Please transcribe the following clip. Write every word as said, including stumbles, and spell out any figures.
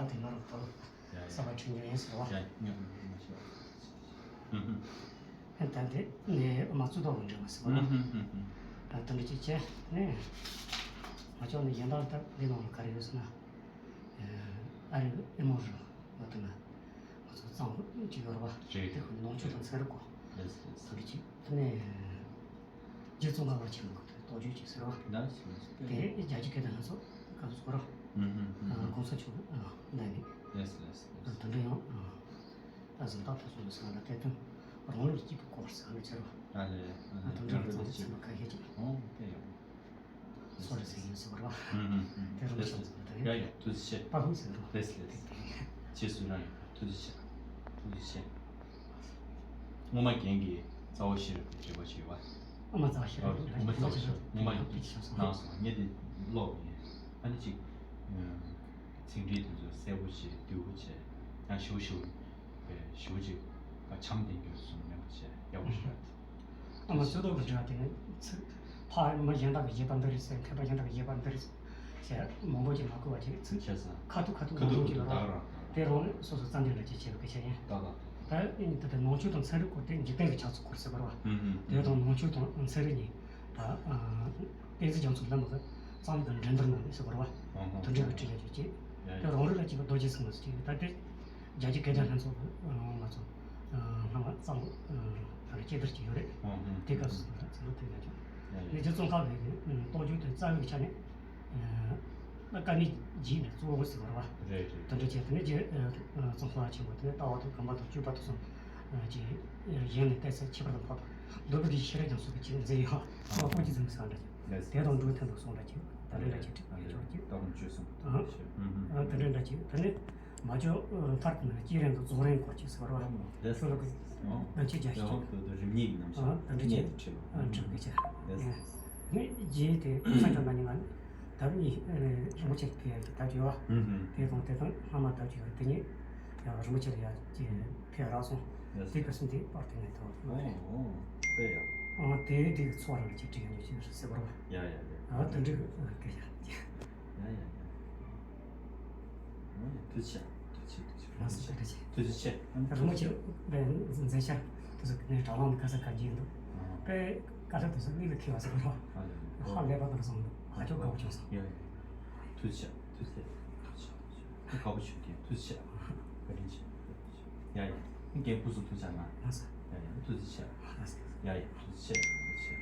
དེ་ང་རང་ད་ཡ་ཡ། གསར་པ་འཁྲིད་མྱོང་ཡིན་ཟེར་བ། ཡ་ཡ། ཨ་ད་དེ་ནས་ཨ་མ་གཙུག་ཏོར་གྱི་འགྲེལ་པ་ཟེར་བ་ལ། ཨ་དེ་འདྲ་ཅིག་བྱས་ནས། ང་ཅག་ནི་གཞན་དག་ལྟར་འདི་ནང་ལ་ག་རེ་ཡོད་ཟེར་ན། ཨ་རི་ཨེ་མོ་རི་ལ་དེ་ན་ང་ཚོ་གཙང་པོ་ཅིག་ཡོད་རེད་བ། རེད། དེ་ཁོ་ནང་ཆོས་དང་ཚན་རིག་གོ། ལགས་ལགས། དེ་འདྲ་ཅིག་དེ་ནས། རྗེ་ཙོང་ཁ་པ་ཆེན་པོ་གི་རྟོགས་བརྗོད་ཅིག་ཟེར་བ། ལགས་སོ་ལགས་སོ། དེ་རྒྱ་ཆེ་སྐད་དང་ང་ཚོ་སྐབས་སུ་གོ་ར། ཨུམ་ཨུམ་ཨུམ། གོང་ས་མཆོག་གི་ནང་ནས། ལགས་སོ་ལགས་སོ་ལགས་སོ། དེ་འདྲ་ཡང་ད་གཟེངས་རྟགས་ཐོབ་སོང་ཟེར་བ་ལ་དེ་དོན་རང་ལུགས་སྐྱིད་པོ་སྐོར་ཟེར་བ་ལ་ཁྱེར་བ། ཨ་ལས། ཨ་དེ་འདྲ་ལ་ཚང་མ་ཆེན་པོ་ཁ་ཤས་ཅིག་ཨོ་དེ་ཡང་། སོ་རེ་ཟེར་ཡིན་ཟེར་བ་ར། ཨུམ་ཨུམ་ཨུམ། དེ་རང་ལུགས་ཆེན་པོ་ཟེར་བ་དེ། ཡ་ཡ་ཐུགས་རྗེ་ཆེ། པ་ཧུ་ཟེར་བ། ལགས་སོ་ལགས་སོ། རྗེས་སུ་རང་ཡོད་པ་ཐུགས་རྗེ་ཆེ། ཐུགས་རྗེ་ཆེ། སྔོན་མ་རྒན་གྱིས་རྩ་བ་ཤེས་རབ་ཀྱི་འགྲེལ་པ་ཞུས་པ། ཨ་མ་རྩ་བ་ཤེས་རབ། ཨ་མ་རྩ་བ་ཤེས་རབ། སྔོན་མ་ཡང་ཕྱིས་སོང་། གནང་སོང་། ངས་དེ་ཀློག་ཡིན། ཨ་ནི་ཅིག་ཚིག་འགྲེལ་དེ་ཚོ་གསལ་པོ་བྱས་བསྡུས་པོ་བྱས། ཡང་ཞིབ་ཞིབ་པའི་ཞིབ་ཅིག་བྱམས་ལྡན་གྱི་གསུང་མེད་པ་བྱས་ཡག་པོ་ཞིག་རེད། ཨ་མ་གཙུག་ཏོར་གྱི་འགྲེལ་པ་དེ་ཚིག་ཕ་མ་གཞན་དག་གི་བཞེད་པ་འདི་རེད་ཟེར། མཁས་པ་གཞན་དག་གི་བཞེད་པ་འདི་རེད་ཟེར། ཞེས་མང་པོ་ཅིག་མ་བཀོད་པ་ཅིག་ཚིག་ཁ་ཐུག་ཁ་ཐུག་ཁ་ཐུག་ཁ་ཐུག་ཁ་ཐུག་ད་ག་རང་། དེ་རང་ནས་སོ་སོ་རྩ་འགྲེལ་འདྲ་ཅིག་བྱས་པའི་སྐད་ཆ་ཡིན། ད་ད་ད་ཡིན་ད་ལྟ་ནང་ཆོས་དང་ཚན་རིག་སྐོར་དེ་འཇིག་རྟེན་གྱི་ཆགས་ཚུལ་སྐོར་ཟེར་བ་རེད་བ། ཨུམ་ཨུམ། དེ་དང་ནང་ཆོས་དང་ཚན་རིག་གཉིས་ད་བསྟན་འཛིན་རྒྱ་མཚོ་བླ་མ་གི་རྩོམ་གྱི་འགྲན་བསྡུར་ནང་ནས་ཟེར་བ་རེད་བ། ཨུམ་ཨུམ། དེ་འདྲ་གི་བྲིས་ཡ་ཅིག་ཅིག་ཡ་དེ་ཡ། རང་རིགས་ལ་སྐྱིད་པ་རྡོ་རྗེ་སེམས་ལ་སྐྱིད་པ་ད་དེ། རྒྱ་ཆེ་སྐད་གྲགས་ལྷན་ཚོགས་ཀྱི་ང་ཚོ་སྔ་མ་གཙང་པོ་ད་ལྟ་སྐྱེས་སྡུར་གྱི་ཡོད་རེད། ཨང་ཨང་། དེ་སྐབས་སུ་ང་ཚོ་དེ་ལ་ཅིག་ཡ་ཡ། ནས་རྗེ་ཙོང་ཁ་པའི་རྟོགས་བརྗོད་དེ་རྩ་བའི་ཆ་ནས་ཨ་དཀའ་གནད་བརྗེད་ནས་གཙོ་བོ་ཟེར་བ་རེད་བ། རེད་རེད། དེ་འདྲ་བྱས་དེ་ནས་རྗེ་ཙོང་ཁ་པ་ཆེན་པོ་དེ་ནས་ལྟ་བ་དང་སྒོམ་པ་དང་སྤྱོད་པ་དང་གསུམ་ཅིག་གཞན་ལས་གཏད་སའི་ཁྱད་པར་དུ་འཕགས་པ་འདུལ་བ་གི་ཤེས་རབ་ཀྱང་གསུངས་པའི་ཆེད་མཛད་ཡོད། ལྟ་བ་ཀུན་གྱི་འཛིན་པའི་ས་འདྲ་ཅིག་དེ་དང་འགྲོ་མཐུན་དུ་གསུངས་འདྲ་ཅིག་ད་རེས་འདྲ་ཅིག་བྲིས་ཡོད་ཅིག་ལྟ་བ་སྤྱོད་གསུམ་དང་། ཨ་དེ་འདྲ་འདྲ་ཅིག་དེ་ནས། མ་ཅོ་མཐར་ཐུག་ན་སྐྱེས་རིམ་དུ་རྫོགས་རིམ་སྐོར་ཅིག་ཟེར་བ་རེད་བ། ལགས་སོ། ཆོས་ལུགས་ཀྱི་ཨོ། ལྡན་ཕྱིར་རྒྱ་ཞིག་ཡང་དུ་དུ་རིམ་གཉིས་ཀྱི་རྣམ་གཞག་ཨ་དེ་འདྲ་ཅིག་ཨ་འགྲིག་གི་ཅིག་ལགས་སོ། ངས་རྗེས་དེ་གོང་ས་མཆོག་ན་ནིང་ང་ལྡབ་གཉིས་རིན་པོ་ཆེར་ཕེབས་ཡ་ཅིག་ལྡབ་ཅིག་ཡོད་བ། ཧུམ་ཧུམ། དེ་དང་དེ་དང་སྔ་མ་ལྡབ་ཅིག་ཡོད་དེ་ཉིད་ཡང་རིན་པོ་ཆེར་ཡ་ཅིག་ཕེབས་རག་སོང་། ལགས་སོ། དེ་ག་སུན་དེ་པར་དེ་ནས་ཐོག་ཨོ་ཨོ། དཔེ་ཡག་ཨ་དེ་དེ་གི་ཚོགས་རང་ཅིག་བྲིས་ཡ་ཅིག་ཟེར་བ་རེད་བ། ཡ་ཡ་ཡ། ཨ་དེ་འདྲ་གི་སྐད་ཆ་ཅིག་ཡ་ཡ་ཡ། ཐུགས་རྗེ་ཆེ། ཐུགས་རྗེ་ཆེ། ཐུགས་རྗེ་ཆེ། ཐུགས་རྗེ་ཆེ། རིན་པོ་ཆེ་པའི་མཛད་འཆར་དེ་ཚོ་ནས་དྲ་ལམ་ག་ས་ག་འགྱེལ་འདུག་ཨ། པའི་བཀའ་ཁྲིད་དེ་ཚོ་གླེང་ལ་ཁེལ་བ་ཟེར་རོ། ཨ་ལས། ཧ་ལས་པ་དང་བཟང་འདུག་ཧ་ཅང་དགའ་པོ་བྱུང་སོང་། ཡ་ཡ། ཐུགས་རྗེ་ཆེ། ཐུགས་རྗེ་ཆེ། ཐུགས་རྗེ་ཆེ། དགའ་པོ་བྱུང་གི། ཐུགས་རྗེ་ཆེ། བཀའ་དྲིན་ཆེ། ཡ་ཡ། རྒན་སྐུ་གཟུགས་ཐུགས་ཆགས་གནང་། ལགས་སོ། ཡ་ཡ། ཐུགས་རྗེ་ཆེ། ལགས་སོ། ཡ་ཡ། ཐུགས་རྗེ་ཆེ།